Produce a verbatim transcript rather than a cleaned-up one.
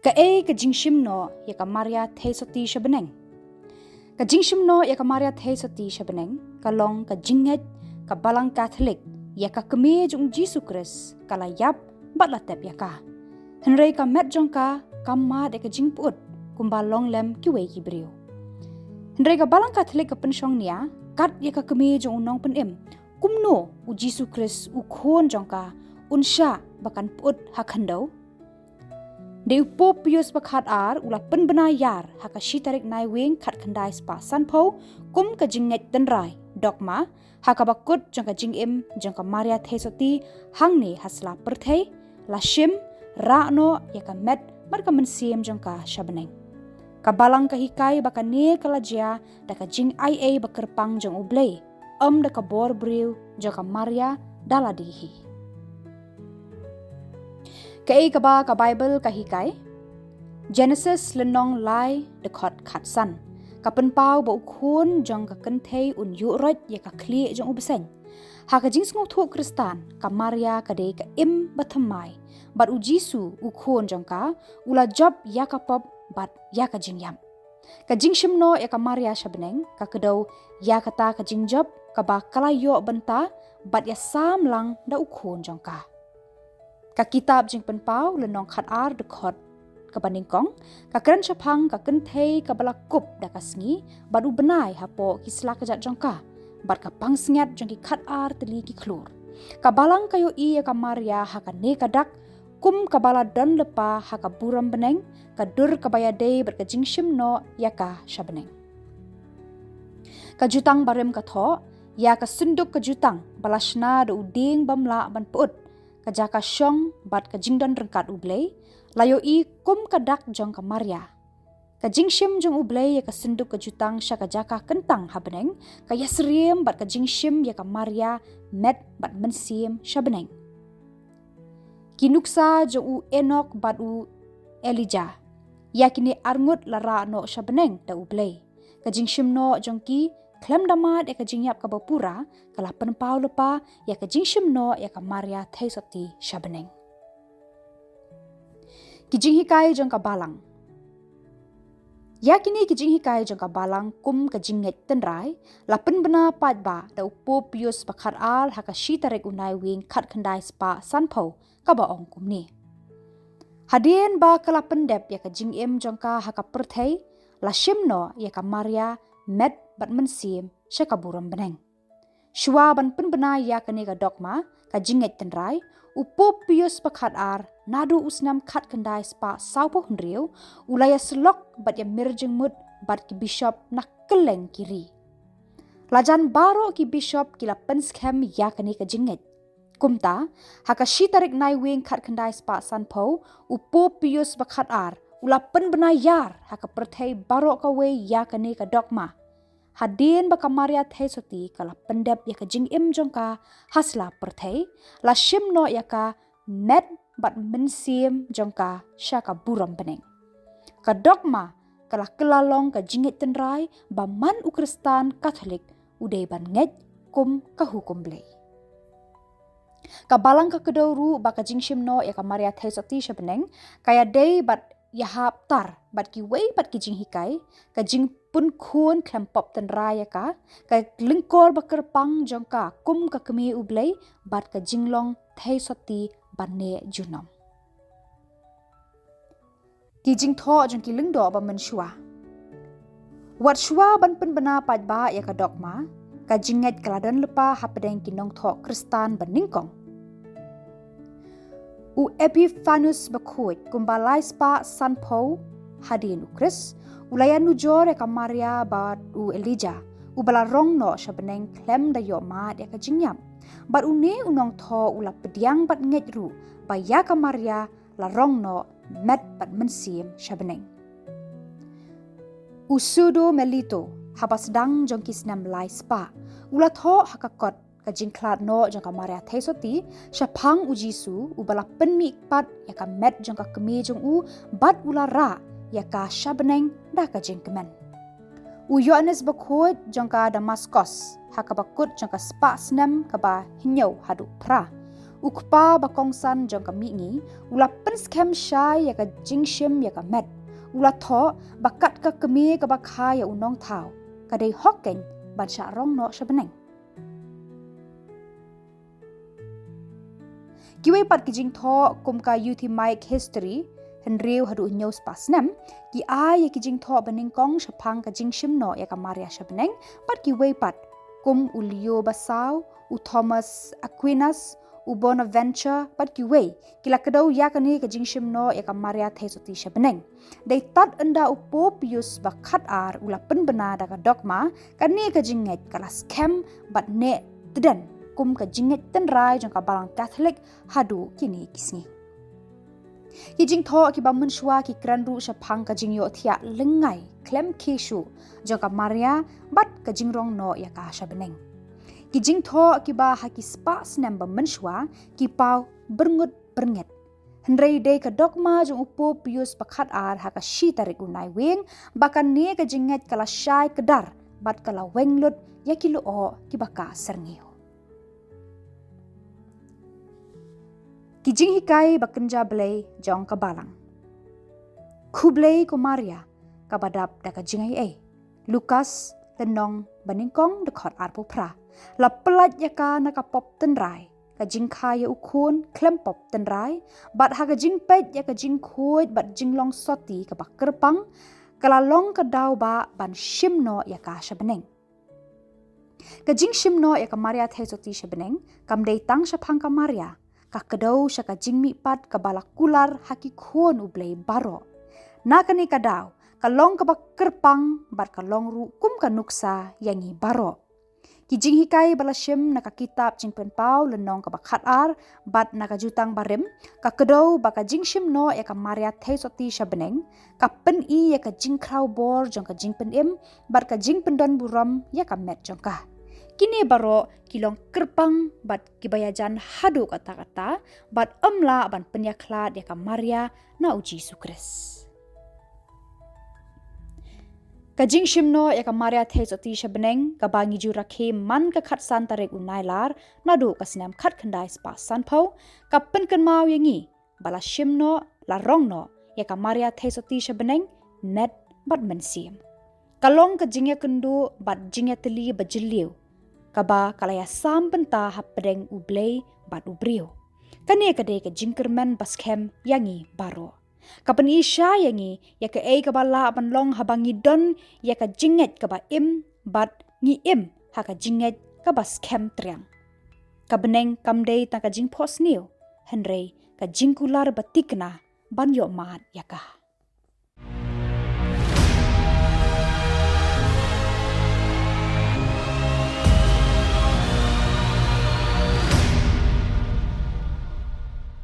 Kaei ka jingshim noh ïa ka Maria Theisotti sha bneng? Ka jingshim noh ïa ka Maria Theisotti sha bneng ka long ka jingngeit ka Balang Katholik ïa ka Kmie jong u Jisu Khrist ka la ïap bad la tep ïa ka. Hynrei ka met jong ka kam mad ïa ka jingpyut kumba long lem kiwei ki briew. Hynrei ka Balang Katholik ka pynshong nia kat ïa ka Kmie jong u Nongpynim, kumno u Jisu Khrist u Khun jong ka un shah ba kan pyut ha khyndew? Dei u Pope Pius ba khatar u la pynbna ïar ha ka shi tarik Naiwieng khatkhyndai spah sanphew kum ka jingngeit tynrai, dogma, ha kaba kut jong ka jingim jong ka Maria Theisotti hangne ha sla pyrthei, la shim, rah noh ïa ka met bad ka mynsiem jong ka sha bneng. Ka Balang ka hikai ba kane ka la jia da ka jingai ei ba kyrpang jong U Blei, ym da ka bor briew jong ka Maria da lade hi. Kaei kaba ka Baibl ka hikai? Genesis lynnong lai dkhot khatsan ka pynpaw ba u khun jong ka kynthei un ïuh roit ïa ka khlieh jong u bseiñ. Ha ka jingsngewthuh Khristan, ka Maria ka dei ka im ba thymmai, bad u Jisu u Khun jong ka u la jop ïa ka pop bad ïa ka jingïap. Ka jingshim noh ïa ka Maria sha bneng ka kdew ïa kata ka jingjop kaba ka la ïoh bynta bad ïasam lang da u Khun jong ka. Ka kitab Jingpynpaw lynnong khatar dkhot kaba nyngkong ka kren shaphang ka kynthei kaba la kup da ka sngi bad u bnai hapoh ki sla kjat jong ka bad ka pansngiat jong ki khatar tylli ki khlur. Ka Balang ka ïohi ïa ka Maria ha kane ka dak kum kaba la don lypa ha ka burom bneng, ka dur kaba ïadei bad ka jingshim noh ïa ka sha bneng. Ka jutang barim ka thoh ïa ka synduk ka jutang ba la shna da u dieng bym lah ban pyut, ka jaka shong bad ka jingdon ryngkat U Blei, la ïohi kum ka dak jong ka Maria. Ka jingshim jong U Blei ïa ka synduk ka jutang sha ka jaka kyntang ha bneng ka ïasyriem bad ka jingshim ïa ka Maria met bad mynsiem sha bneng. Ki nuksa jong u Enok bad u Elijah, ïa kine arngut la rah noh sha bneng da U Blei. Ka jingshim noh jong ki khlem da mad ïa ka jingïap kaba pura ka la pynpaw lypa ïa ka jingshim noh ïa ka Maria Theisotti sha bneng. Ki jinghikai jong ka Balang. Ïa kine ki jinghikai jong ka Balang kum ka jingngeit tynrai la pynbna paidbah da u Pope Pius ba khatar ha ka shi tarik u Naiwieng khatkhyndai spah sanphew kaba ong kumne: Hadien ba ka la pyndep ïa ka jingim jong ka ha ka pyrthei, la shim noh ïa ka Maria met bad mynsiem sha ka burom bneng. Shuwa ban pynbna ïa kane ka dogma, ka jingngeit tynrai, u Pope Pius ba khatar, naduh u snem khatkhyndai spah sawphew hynriew, u la ïasyllok bad ïamir jingmut bad ki bishop na kylleng ki ri. Lajan baroh ki bishop ki la pynskhem ïa kane ka jingngeit. Kumta, ha ka shi tarik Naiwieng khatkhyndai spah sanphew, u Pope Pius ba khatar u la pynbna ïar ha ka pyrthei baroh kawei ïa kane ka dogma. Hadien ba ka Maria Theisotti ka la pyndep ïa ka jingim jong ka ha sla pyrthei, la shim noh ïa ka met bad mynsiem jong ka sha ka burom bneng. Ka dogma ka la kylla long ka jingngeit tynrai ba man u Khristan Katholik u dei ban ngeit kum ka hukum Blei. Ka Balang ka kdew ruh ba ka jingshim noh ïa ka Maria Theisotti sha bneng ka ïadei bad ïahap tar bad kiwei pat ki jinghikai, ka jingpynkhun khlem pop tynrai ïa ka, ka lyngkor ba kyrpang jong ka kum ka Kmie U Blei bad ka jinglong Theisotti ban neh junom. Ki jingthoh jong ki lyngdoh ba mynshuwa. Wat shuwa ban pynbna paidbah ïa ka dogma, ka jingngeit ka la don lypa hapdeng ki nongthoh Khristan ba nyngkong. U Epiphanes bakhuid, kumba lai spah sanphew hadien u Khrist, u la ïanujor ïa ka Maria bad u Elijah, uba la rong noh sha bneng khlem da ïoh mad ïa ka jingïap. Bad une u nongthoh u la pdiang bad ngeit ruh ba ïa ka Maria la rong noh met bad mynsiem sha bneng. U Pseudo Melito, haba sdang jong ki snem lai spah, u la thoh ha ka kot ka jingkhlad noh jong ka Maria Theisotti shaphang u Jisu, uba la pynmih pat ïa ka met jong ka Kmie jong u bad u la rah ïa ka sha bneng da ka jingkmen. U Ïoannis bakhuid jong ka Damaskos, ha kaba kut jong ka spah snem kaba hynñiew haduh phra, U Kpa bakongsan jong ka mihngi u la pynskhem shai ïa ka jingshim ïa ka met. U la thoh ba kat ka kmie kaba kha ïa u nongthaw, ka dei hok keiñ ban shah rong noh sha bneng. Kiwei pat ki jingthoh kum ka Euthymic History, hynriew haduh hynñiew spah snem, ki ai ïa ki jingthoh banyngkong shaphang ka jingshim noh ïa ka Maria sha bneng, bad kiwei pat kum u Leo basaw, u Thomas Aquinas, u Bonaventure, bad kiwei, ki la kdew ïa kane ka jingshim noh ïa ka Maria Theisotti sha bneng. Dei tad ynda u Pope Pius ba khatar u la pynbna da ka dogma, kane ka jingngeit ka la skhem bad neh tdem kum ka jingngeit tynrai jong ka Balang Katholik haduh kine ki sngi. Ki jingthoh kiba mynshuwa ki kren ruh shaphang ka jingïohthiah lyngngai khlem khie shuh jong ka Maria bad ka jingrong noh ïa ka sha bneng. Ki jingthoh kiba ha ki spah snem ba mynshuwa ki paw byrngut byrngit. Hynrei dei ka dogma jong u Pope Pius ba khatar ha ka shi tarik u Naiwieng ba kane ka jingngeit ka la shai kdar bad ka la weng lut ïa ki lyoh kiba ka syrngiew. Ki jinghikai ba kynja Blei jong ka Balang. Khublei ko Maria, kaba dap da ka jingaiei. Lukas, lynnong banyngkong, dkhot arphew phra. La pyllait ïa ka na ka pop tynrai, ka jingkha ïa u khun khlem pop tynrai, bad ha ka jingpeit ïa ka jingkhuid bad jinglong sotti kaba kyrpang, ka la long ka daw ba ban shim noh ïa ka sha bneng. Ka jingshim noh ïa ka Maria Theisotti sha bneng kam dei tang shaphang ka Maria, ka kdew sha ka jingmihpat kaba la kular ha ki khun u Blei baroh. Na kane ka daw, ka long kaba kyrpang bad ka long ruh kum ka nuksa ïa ngi baroh. Ki jinghikai ba la shim na ka kitab Jingpynpaw lynnong kaba khatar bad na ka Jutang Barim, ka kdew ba ka jingshim noh ïa ka Maria Theisotti sha bneng ka pyni ïa ka jingkhraw bor jong ka jingpynim bad ka jingpyndon burom ïa ka met jong ka. Kine baroh ki long kyrpang bad kiba ïajan haduh katta katta, bad ym lah ban pynïakhlad ïa ka Maria na u Jisu Khrist. Ka jingshim noh ïa ka Maria Theisotti sha bneng, kaba ngi ju rakhe man ka khatsan tarik u Nailar, naduh ka snem khatkhyndai spah sanphew, ka pynkynmaw ïa ngi ba la shim noh, la rong noh ïa ka Maria Theisotti sha bneng, met bad mynsiem. Ka long ka jingïakynduh bad jingïatylli ba jylliew, kaba ka la ïasam bynta hapdeng u Blei bad u briew. Kane ka dei ka jingkyrmen ba skhem ïa ngi baroh. Ka pyni shai ïa ngi ïa kaei kaba lah ban long haba ngi don ïa ka jingngeit kaba im bad ngi im ha ka jingngeit kaba skhem triang. Ka bneng kam dei tang ka jingphohsniew, hynrei ka jingkular ba thikna ban ïohmad ïa ka.